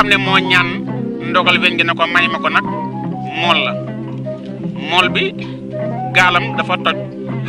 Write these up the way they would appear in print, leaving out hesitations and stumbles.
xam ne moo ñaan ndogal weñ gi ne ko may ma ko nag mool la mool bi gaalam dafa toj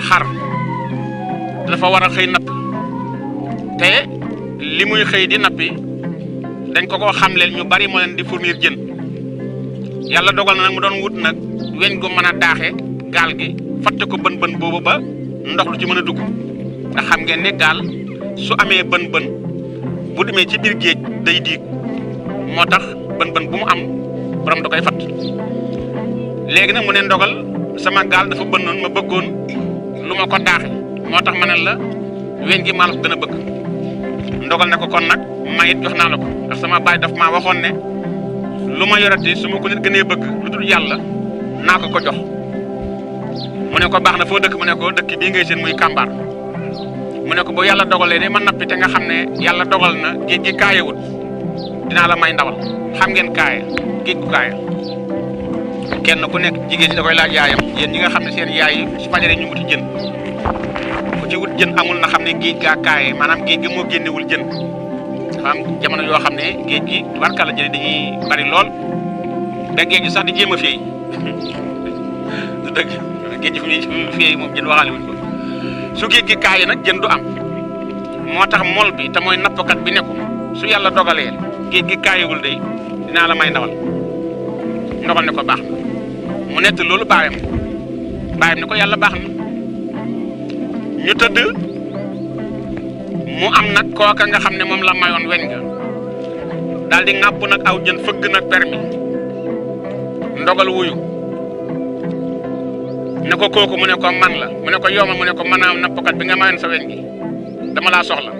xar dafa war a xëy napp te li muy xëy di nappi dañ ko xamleel ñu bari moo leen di fournir jën yàlla dogal na nag mu doon wut nag weñ gu mën a daaxe gaal gi fatte ko bën bën boobu ba ndox lu ci mën a dugg ndax xam ngeen ne gaal su amee bën bën bu demee ci biir géej day diig moo tax bën bën bu mu am borom da koy fatt léegi nag mu ne ndogal sama gaal dafa bënnoon ma bëggoon lu ma ko daaxe moo tax ma ne la weñ gi maa la ko gën a bëgg ndogal ne ko kon nag mayit jox naa la ko ndax sama baay daf maa waxoon ne lu ma yorati su ma ko nit gënee bëgg lu dul yàlla naa ko jox mu ne ko baax na foo dëkk mu ne ko dëkk bii ngay seen muy kàmbaar mu ne ko bu yàlla dogalee ne ma nappi te nga xam ne yàlla dogal na géej gi kaayewut dinaa la may ndawal xam ngeen kaaye géej gu kaaye kenn ku nekk jigéen ñi da koy laaj yaayam yéen ñi nga xam ne seen yaay yi su fajaree ñu wuti jën ku ci wut jën amul na xam ne géej gaa kaaye maanaam géej gi moo génnewul jën dafa am jamono yoo xam ne géej gi tubaarkàlla jën dañuy bari lool da géej gi sax di jéem a féey du dëgg géej gi fi muy féey moom jën waxaale wuñ ko su géej gi kaaye nag jën du am moo tax mol bi te mooy nappkat bi ne ko su yàlla dogalee géej gi kaayewul day dinaa la may ndawal ndogal ne ko baax na mu nett loolu baayam ne ko yàlla baax na ñu tëdd mu am nag kooka nga xam ne moom la mayoon weñ nga daal di ŋàpp nag aw jën fëgg nag permi ndogal wuyu ne ko kooku mu ne ko man la mu ne ko yow ma mu ne ko mën a nappkat bi nga mayoon sa weñ gi dama laa soxla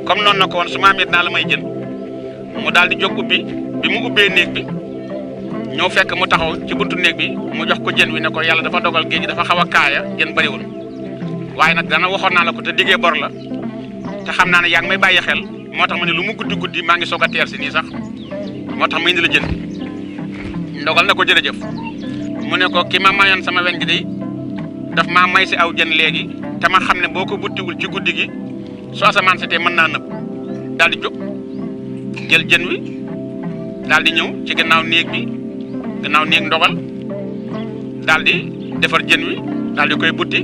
comme noonu na ko woon su ma amee naa la may jën mu daal di jóg ubbi bi mu ubbee néeg bi ñëw fekk mu taxaw ci buntu néeg bi mu jox ko jën wi ne ko yàlla dafa dogal géej gi dafa xaw a kaaya jën bariwul waaye nag dana waxoon naa la ko te diggee bor la te xam naa ne yaa ngi may bàyyi xel moo tax ma ne lu mu guddi guddi maa ngi soog a teer si nii sax moo tax ma indi la jën ndogal na ko jërëjëf mu ne ko ki ma mayoon sama weñ gi day daf maa may si aw jën léegi te ma xam ne boo ko buttiwul ci guddi gi su asamaan setee mën naa nëb daal di jóg jël jën wi daal di ñëw ci gannaaw néeg ndogal daal di defar jën wi daal di koy butti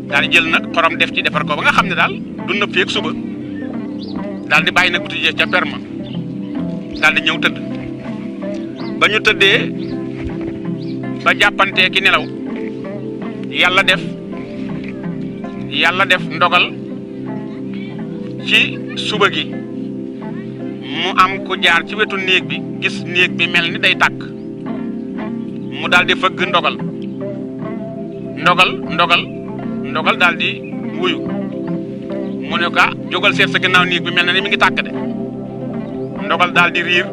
daal di jël nag xorom def ci defar ko ba nga xam ne daal du nëb fii ak suba daal di bàyyi nag butti jeex ca perma daal di ñëw tëdd ba ñu tëddee ba jàppantee ki nelaw yàlla def ndogal ci suba gi mu am ku jaar ci wetu néeg bi gis néeg bi mel ni day tàkk mu daal di fëgg ndogal daal di wuyu mu ne ko jógal seet sa gannaaw néeg bi mel na ni mi ngi tàkk de ndogal daal di riir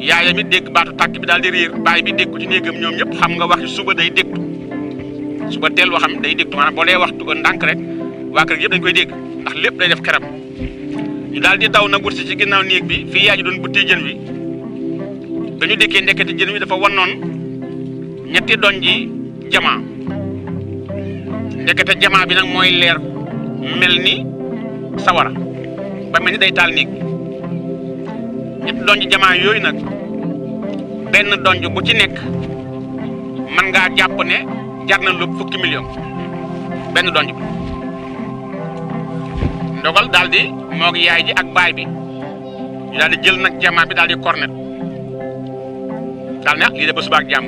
yaayam it dégg baatu tàkk bi daal di riir baay bi dégg ko ci néegam ñoom ñëpp xam nga wax suba day dégtu suba teel waxam day dégtu maanaam boo dee waxtu ko ndànk rek waa kër yëpp dañ koy dégg ndax lépp day def keram ñu daal di daw nag wut si ci ginnaaw néeg bi fii yaay ji doon buttee jën wi dañu dékkee ndekkete jën wi dafa wannoon ñetti doñ ji jamaa ndekete jamaa bi nag mooy leer mel ni sawara ba mel ni day taal néeg bi ñetti doñ ji jamaa yooyu nag benn donj bu ci nekk mën ngaa jàpp ne jar na lu fukki million benn donj bi ndogal daal di moog yaay ji ak baay bi ñu daal di jël nag jamaa bi daal di cornet daal ne lii de ba suba ak jàmm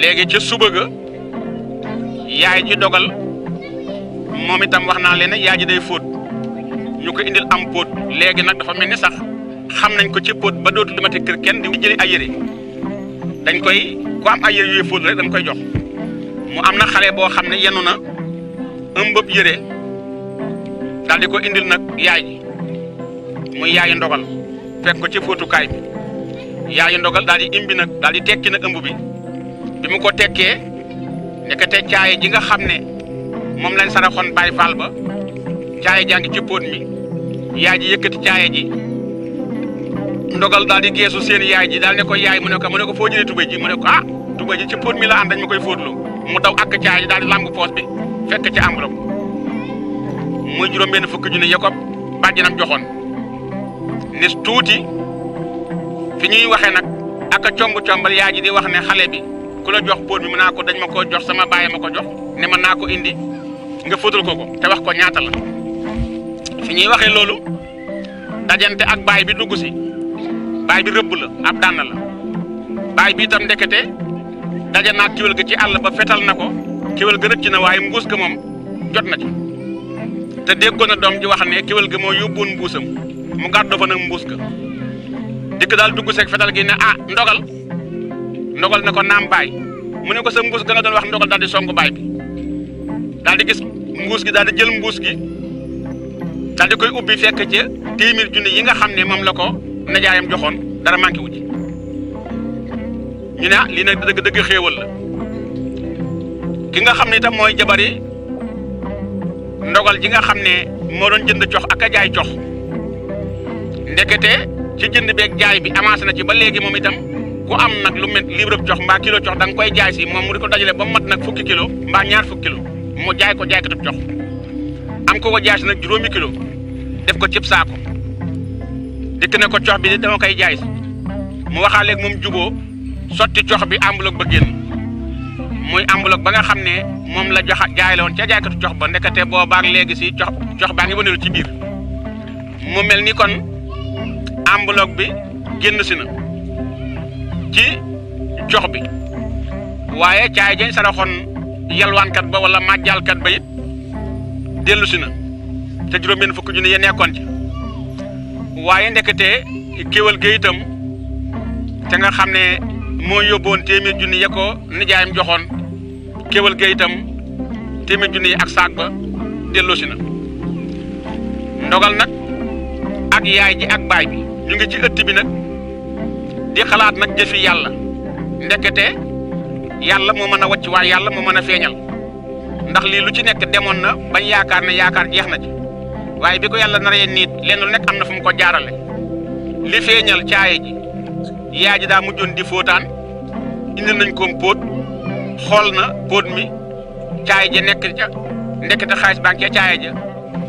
léegi ca suba ga yaay ji dogal moom itam wax naa leen ne yaay ji day fóot ñu ko indil am póot léegi nag dafa mel ni sax xam nañ ko ci póot ba dootul demati kër kenn di jëli ay yére dañ koy ku am ay yére yooyu fóot rek dañ koy jox mu am na xale boo xam ne yenu na ëmbëb yére daal di ko indil nag yaay ji muy yaayu ndogal fekk ko ci fóotukaay bi yaayu ndogal daal di imbi nag daal di tekki nag ëmb bi mu ko tekkee nekkate caaye ji nga xam ne moom lañ saraxoon Baay Faal ba caaye jaa ngi ci póot mi yaay ji yëkkati caaye ji ndogal daal di geesu seen yaay ji daal ne ko yaay mu ne ko foo jëlee tubéy ji mu ne ko tubéy ji ci póot mi la ànd dañ ma koy fóotlu mu daw ak caaye ji daal di làmb poos bi fekk ci enveloppe muy juróom benn fukki junni ya ko bàjjanam joxoon nis tuuti fi ñuy waxee nag ak a combal yaa ji di wax ne xale bi ku la jox póot bi mën naa ko dañ ma koo jox sama baay ma ko jox ne mën naa ko indi nga fóotal ko te wax ko ñaata la fi ñuy waxee loolu dajante ak baay bi dugg si baay bi rëbb la ab dànn la baay bi itam ndekete daje naa kiwél ga ci àll ba fetal na ko kiwél ga rëcc na waaye mbuus ga moom jot na ci te déggoon na doom ji wax ne kiwél ga moo yóbbuwoon mbuusam mu gàddoo fa nag mbuus ga dikk daal dugg seeg fetal gi ne ndogal ne ko naam baay mu ne ko sa mbuus ga nga doon wax ndogal daal di song baay bi daal di gis mbuus gi daal di jël mbuus gi daal di koy ubbi fekk ca téeméer junni yi nga xam ne moom la ko najaayam joxoon dara manqué wu ci ñu ne lii nag dëgg xéewal la ki nga xam ne itam mooy jabari ndogal ji nga xam ne moo doon jënd cox ak a jaay cox ndekete ci jënd beeg jaay bi avancé na ci ba léegi moom itam ku am nag lu mel libre cox mbaa kilo cox da nga koy jaay si moom mu di ko dajale ba mat nag fukki kilo mbaa ñaar fukki kilo mu jaay ko jaaykatu cox am ko jaay si nag juróomi kilo def ko cib saako dikk ne ko cox bi dama koy jaay si mu waxaaleeg moom juboo sotti cox bi enveloppe ba génn muy enveloppe ba nga xam ne moom la jaay la woon ca jaaykatu cox ba ndekete boobaak léegi si cox baa ngi wëndeelu ci biir mu mel ni kon enveloppe bi génn si na ci cox bi waaye caay jañ saraxoon yalwaankat ba wala màjjaalkat ba it dellu si na te juróom-benn fukki junni ya nekkoon ci waaye ndekete kéwal ga itam te nga xam ne moo yóbboon téeméer junni ya ko nijaayam joxoon kéwal ga itam téeméer junni yi ak saak ba dellu si na ndogal nag ak yaay ji ak baay bi ñu ngi ci ëtt bi nag di xalaat nag jëfi yàlla ndekete yàlla moo mën a wàcc waaye yàlla moo mën a feeñal ndax lii lu ci nekk demoon na bañ yaakaar ne yaakaar jeex na ci waaye bi ko yàlla naree niit lenn lu nekk am na fu mu ko jaarale li feeñal caaye ji yaay ji daa mujjoon di fóotaan indi nañ ko póot xool na póot mi caaye ja nekk ca ndekete xaalis baa ngi ca caaye ja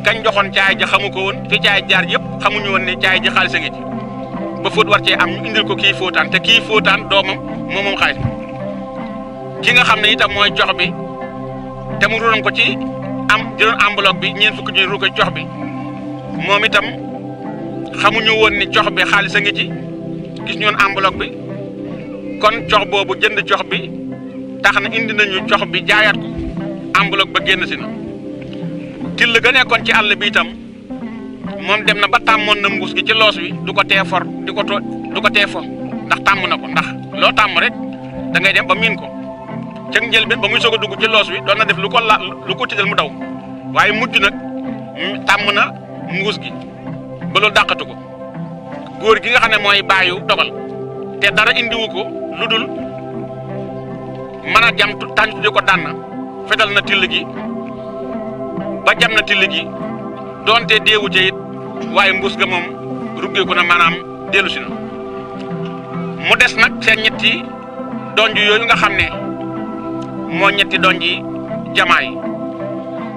kañ joxoon caaye ja xamu ko woon fi caaye jaar yëpp xamuñu woon ne caaye ji xaalis a ngi ci ba fóot war cee am ñu indil ko kii fóotaan te kii fóotaan doomam moom xaalis ki nga xam ne itam mooy cox bi te mu ruuroon ko ci am jëloon enveloppe bi ñeent fukki junni ru ko cox bi moom itam xamuñu woon ni cox bi xaalis a ngi ci gis ñoon enveloppe bi kon cox boobu jënd cox bi tax na indi nañu cox bi jaayaat ko enveloppe ba génn si na till ga nekkoon ci àll bi itam moom dem na ba tàmmoon na mbuus gi ci loos wi du ko tee for du ko tee fo ndax tàmm na ko ndax loo tàmm rek da ngay dem ba miin ko cëg njël bi ba muy soog a dugg ci loos wi doon na def lu ko tiital mu daw waaye mujj nag tàmm na mbuus gi ba loolu dàqatu ko góor gi nga xam ne mooy baayu dogal te dara indiwu ko lu dul mën a jam tànc di ko dànn fetal na till gi ba jam na till gi doonte deewu ca it waaye mbuus ga moom ruggeeku na maanaam dellu si na mu des nag seen ñetti donj yooyu nga xam ne moo ñetti donj yi jamaa yi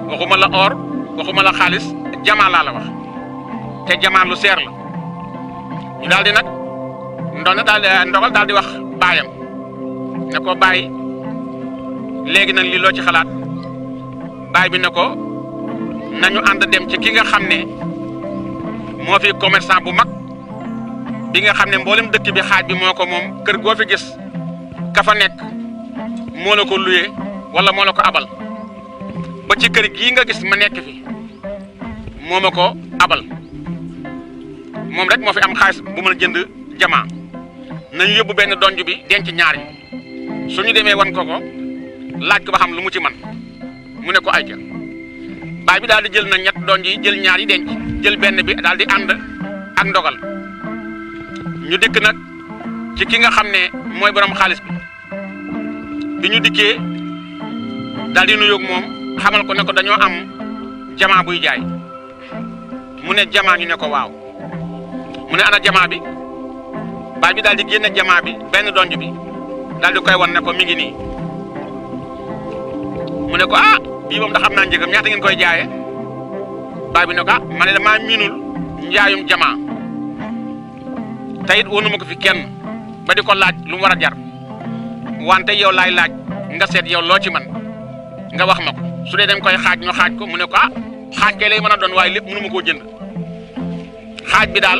waxuma la or waxuma la xaalis jamaa laa la wax te jamaa lu seer la ñu daal di nag ndogal daal di wax baayam ne ko bàyyi léegi nag lii loo ci xalaat baay bi ne ko nañu ànd dem ci ki nga xam ne moo fi commerçant bu mag bi nga xam ne mboolem dëkk bi xaaj bi moo ko moom kër goo fi gis ka fa nekk moo la ko luyee wala moo la ko abal ba ci kër gii nga gis ma nekk fi moo ma ko abal moom rek moo fi am xaalis bu mën a jënd jamaa nañu yóbbu benn donj bi denc ñaar yi suñu demee wan ko laaj ko ba xam lu mu ci man mu ne ko ayca baay bi daal di jël na ñett donj yi jël ñaar yi denc jël benn bi daal di ànd ak ndogal ñu dikk nag ci ki nga xam ne mooy borom xaalis bi ñu dikkee daal di nuyoog moom xamal ko ne ko dañoo am jamaa buy jaay mu ne jamaa ñu ne ko waaw mu ne ana jamaa bi baay bi daal di génne jamaa bi benn donj bi daal di koy wan ne ko mi ngi nii mu ne ko ah bii moom ndax am naa njëgam ñaata ngeen koy jaayee baay bi ne ko ah ma ne damaa miinul njaayum jamaa tayit wonuma ko fi kenn ba di ko laaj lu mu war a jar wante yow laay laaj nga seet yow loo ci man nga wax ma ko su dee dañ koy xaaj ñu xaaj ko mu ne ko xaaj kay lay mën a doon waaye lépp mënuma koo jënd xaaj bi daal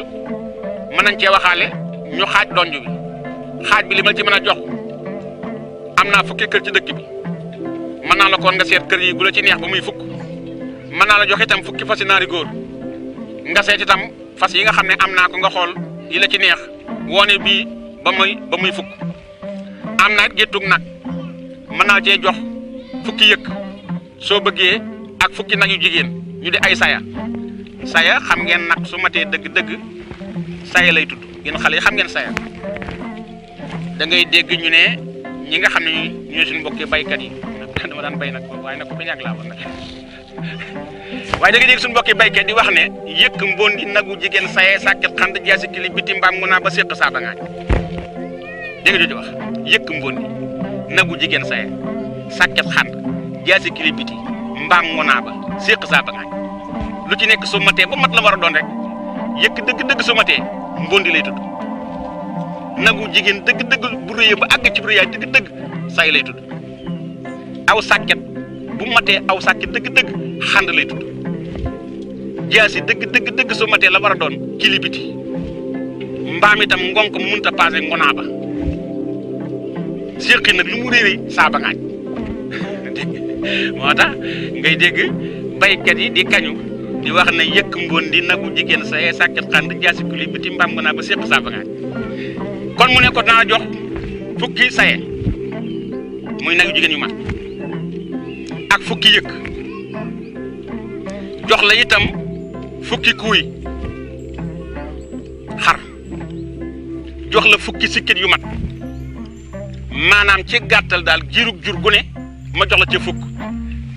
mën nañ cee waxaale ñu xaaj donj bi xaaj bi li ma ci mën a jox am naa fukki kër ci dëkk bi mën naa la koon nga seet kër yi gu la ci neex ba muy fukk mën naa la jox itam fukki fasi naari góor nga seet itam fas yi nga xam ne am naa ko nga xool yi la ci neex woone bii ba muy fukk am na géttug nag mën naa cee jox fukki yëkk soo bëggee ak fukki nag yu jigéen ñu di ay saya xam ngeen nag su matee dëgg-dëgg saya lay tudd yéen xale yi xam ngeen saya da ngay dégg ñu ne ñi nga xam ne ñooy suñu mbokki baykat yi dama daan bay nag waaye nag ku fi ñàkk laa woon nag waaye da ngay dégg suñu mbokki baykat di wax ne yëkk mbondi nagu jigéen saye sàkket xand jaasi kili biti mbaam mu naa ba séq saa ba ngaañ dégg nga di wax yëkk mbondi nagu jigéen saye sàkket xand jaasi kili biti mbaam mu naa ba séq saa ba ngaañ lu ci nekk su matee ba mat la war a doon rek yëkk dëgg-dëgg su matee mbondi lay tudd nagu jigéen dëgg-dëgg bu rëyee ba àgg ci bu rëyaay dëgg-dëgg say lay tudd aw sàkket bu matee aw sàkket dëgg-dëgg xand lay tudd jaasi dëgg su matee la war a doon kili biti mbaam itam ngonk mu mënta passé ngonaa ba séqi nag lu mu réeré saaba ngaañ moo tax ngay dégg baykat yi di kañu di wax ne yëkk mbondi nagu jigéen sa yee sàkket xand jaasi kili biti mbaam ngonaa ba séq saaba ngaañ kon mu ne ko naa jox fukki saye muy nag yu jigéen yu mat ak fukki yëkk jox la itam fukki kuuy xar jox la fukki sikkit yu mat maanaam ci gàttal daal giirug jur gu ne ma jox la ci fukk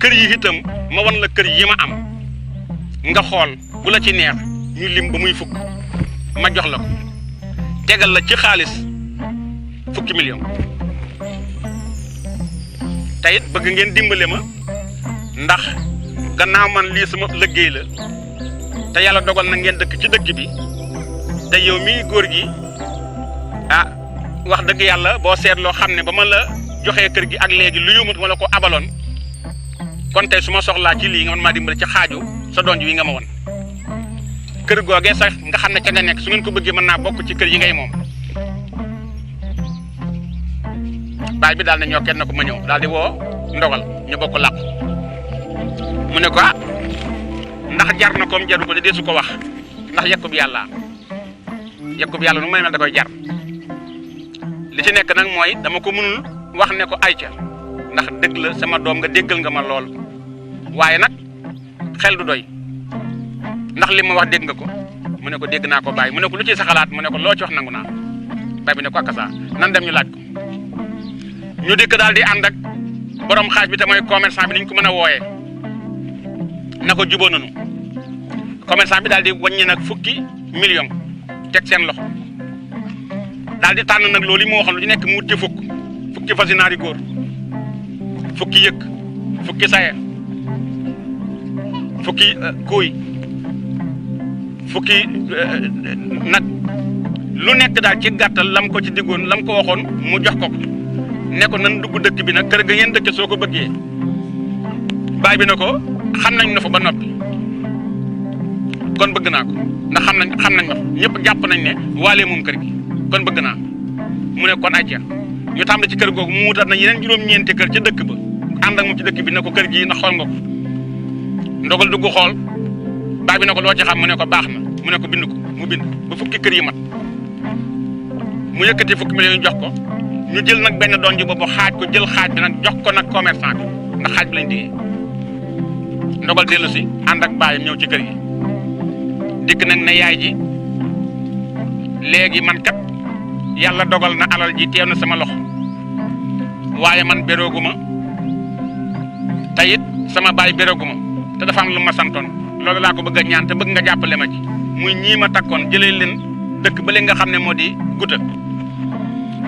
kër yi itam ma wan la kër yi ma am nga xool bu la ci neex ñu lim ba muy fukk ma jox la ko tegal la ci xaalis fukki million tayit bëgg ngeen dimbale ma ndax gannaaw man lii sama liggéey la te yàlla dogal na ngeen dëkk ci dëkk bi te yow mii góor gi wax dëgg yàlla boo seetloo xam ne ba ma la joxee kër gi ak léegi lu yumut ma la ko abaloon kon tey su ma soxlaa ci lii nga man maa dimbale ci xaaju sa donj wi nga ma won kër googee sax nga xam ne ca nga nekk su ngeen ko bëggee mën naa bokk ci kër yi ngay moom baay bi daal ne ñoo kenn na ko ma ñëw daal di woo ndogal ñu bokk làpp mu ne ko ndax jar na koom jaru ko de deesu ko wax ndax yekkub yàlla nu may mel da koy jar li ci nekk nag mooy dama ko mënul wax ne ko ayca ndax dëgg la sama doom nga déggal nga ma lool waaye nag xel du doy ndax li ma wax dégg nga ko mu ne ko dégg naa ko bàyyi mu ne ko lu ci sa xalaat mu ne ko loo ci wax nangu naa baay bi ne ko akasa nan dem ñu laaj ko ñu dikk daal di ànd ak borom xaaj bi te mooy commerçant bi ni ñu ko mën a wooyee na ko jubóo nañu commerçant bi daal di wàññi nag fukki million teg seen loxo daal di tànn nag loolu yi moo waxoon lu ci nekk mu wut ci fukki fasi naari góor fukki yëkk fukki saye fukki kuuy fukki nag lu nekk daal ci gàttal lam ko ci diggoon lam ko waxoon mu jox ko ne ko nan dugg dëkk bi nag kër ga ngeen dëkk soo ko bëggee baay bi ne ko xam nañ na fa ba noppi kon bëgg naa ko ndax xam nañ ma ñëpp jàpp nañ ne waalee moom kër gi kon bëgg naa mu ne kon acca ñu tàmbali ci kër googu mu wutal na yeneen juróom-ñeenti kër ca dëkk ba ànd ak moom ci dëkk bi ne ko kër gi na xool nga ko ndogal dugg xool baay bi ne ko loo ci xam mu ne ko baax na mu ne ko bind ko mu bind ba fukki kër yi mat mu yëkkati fukki millions jox ko ñu jël nag benn doon ji boobu xaaj ko jël xaaj bi nag jox ko nag commerçant bi ndax xaaj bi lañ diggee ndogal dellu si ànd ak baayam ñëw ci kër gi dikk nag ne yaay ji léegi man kat yàlla dogal na alal ji teew na sama loxo waaye man bérooguma te it sama baay bérooguma te dafa am lu ma santoon loolu laa ko bëgg a ñaan te bëgg nga jàppale ma ci muy ñii ma takkoon jëlee leen dëkk ba li nga xam ne moo di guta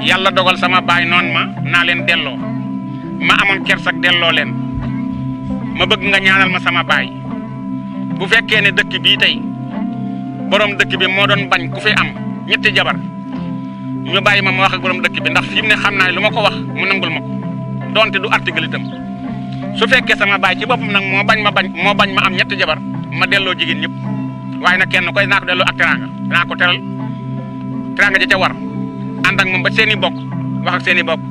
yàlla dogal sama baay noonu ma naa leen delloo ma amoon kersak delloo leen ma bëgg nga ñaanal ma sama baay bu fekkee ne dëkk bii tey borom dëkk bi moo doon bañ ku fi am ñetti jabar ñu bàyyi ma wax ak borom dëkk bi ndax fi mu ne xam naa ne lu ma ko wax mu nangul ma ko donte du article itam su fekkee sama baay ci boppam nag moo bañ ma am ñetti jabar ma delloo jigéen ñëpp waaye nag kenn koy naa ko delloo ak teranga dinaa ko teral teranga ja ca war ànd ak moom ba seen i bokk wax ak seen i bokk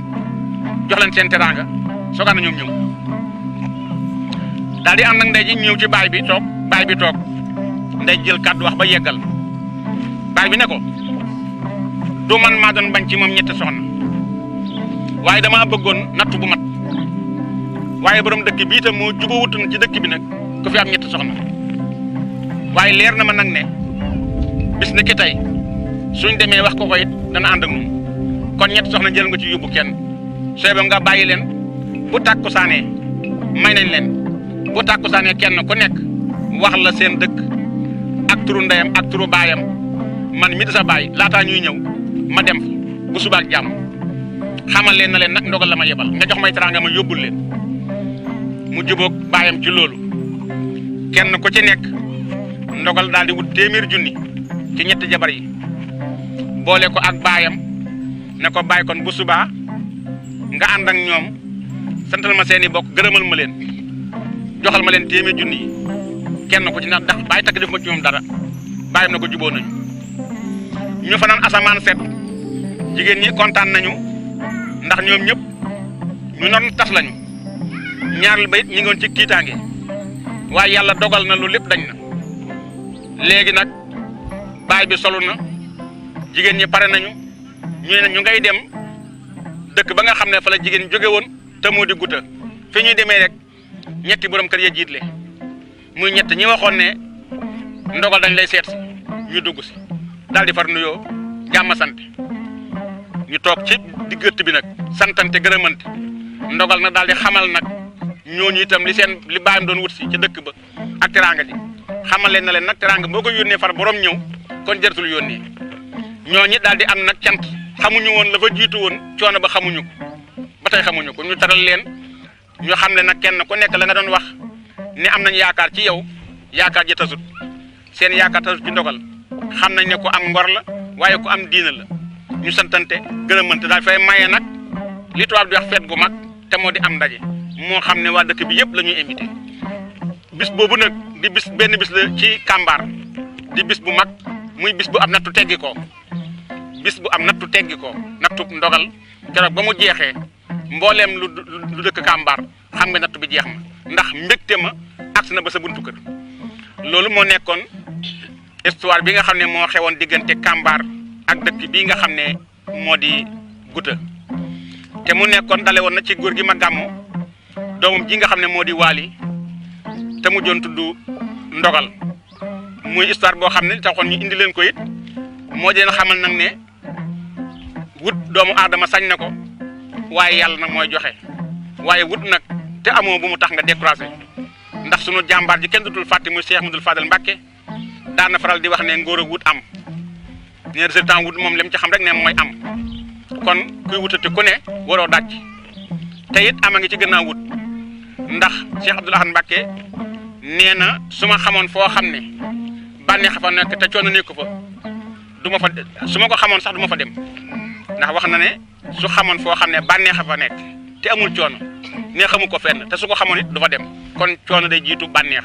jox leen seen teranga soogaan na ñoom ñëw daal di ànd ak ndey ji ñëw ci baay bi toog ndey jël kàddu wax ba yeggal baay bi ne ko du man maa doon bañ ci moom ñetti soxna waaye dama bëggoon nattu bu mat waaye borom dëkk bi itam moo jubawut na ci dëkk bi nag ku fi am ñetti soxna waaye leer na ma nag ne bis na ki tey suñ demee wax ko it dana ànd ak ñun kon ñetti soxna jël nga ci yóbbu kenn sooy ba nga bàyyi leen bu tàkkusaanee may nañ leen bu tàkkusaanee kenn ku nekk wax la seen dëkk ak turu ndeyam ak turu baayam man mi di sa baay laataa ñuy ñëw ma dem fa bu suba ak jàmm xamal leen na leen nag ndogal la ma yebal nga jox may teraanga ma yóbbul leen mu jubóog baayam ci loolu kenn ku ci nekk ndogal daal di wut 100 junni ci ñetti jabar yi boole ko ak baayam ne ko bàyyi kon bu subaa nga ànd ak ñoom santal ma seeni bokk gërëmal ma leen joxal ma leen 100 junni yi kenn ku ci ndax bàyyi takk def ma ci moom dara bàyyam na ko juboo nañu ñu fanaan asamaan set jigéen ñi kontaan nañu ndax ñoom ñëpp ñu noon tas lañu ñaareel ba it ñi ngi woon ci tiitaange waaye yàlla dogal na lu lépp dañ na léegi nag baay bi solu na jigéen ñi pare nañu ñu ne ñu ngay dem dëkk ba nga xam ne fa la jigéen jóge woon te moo di guta fi ñuy demee rek ñetti borom kër ya jiitle muy ñett ñi waxoon ne ndogal dañ lay seet si ñu dugg si daal di far nuyoo jàmm sant ñu toog ci diggante bi nag santante gërëmante ndogal nag daal di xamal nag ñooñu itam li baayam doon wut si ci dëkk ba ak teranga ji xamal leen na leen nag teranga boo ko yónnee far borom ñëw kon jërtul yónnee ñooñu daal di am nag cant xamuñu woon la fa jiitu woon coono ba xamuñu ko ba tey xamuñu ko ñu taral leen ñu xam ne nag kenn ku nekk la nga doon wax ne am nañ yaakaar ci yow yaakaar ji tasut seen yaakaar tasut ci ndogal xam nañ ne ku am ngor la waaye ku am diina la ñu santante gërëmante daal fay maye nag li tubaab di wax feet gu mag te moo di am ndaje moo xam ne waa dëkk bi yëpp la ñuy invité bis boobu nag di bis benn bis la ci Kambar di bis bu mag muy bis bu am nattu teggi ko bis bu am nattu teggi ko nattu ndogal keroog ba mu jeexee mbooleem lu dëkk Kambar xam nga nattu bi jeex na ndax mbégte ma agsi na ba sa buntu kër loolu moo nekkoon histoire bi nga xam ne moo xewoon diggante Kambar ak dëkk bii nga xam ne moo di Gouta te mu nekkoon dale woon na ci góor gi ma gàmmu doomam ji nga xam ne moo di Waali te mu joon tudd ndogal muy histoire boo xam ne taxoon ñu indi leen ko it moo di leen xamal nag ne wut doomu aadama sañ na ko waaye yàlla nag mooy joxe waaye wut nag te amoo bu mu tax nga découragé ndax sunu jàmbaar ji kenn dutul fàtte muy Cheikh Mouhamadoul Fadel Mbacké daan na faral di wax ne ngóor a wut am ne résultat wut moom lim ci xam rek ne mooy am kon kuy wutati ku ne waroo daj te it ama ngi ci gën a wut ndax Cheikh Abdoul Ahad Mbacké nee na su ma xamoon foo xam ne bànneex fa nekk te coono nekk fa du ma fa su ma ko xamoon sax du ma fa dem ndax wax na ne su xamoon foo xam ne bànneex fa nekk te amul coono ne xamu ko fenn te su ko xamoon it du fa dem kon coono day jiitu bànneex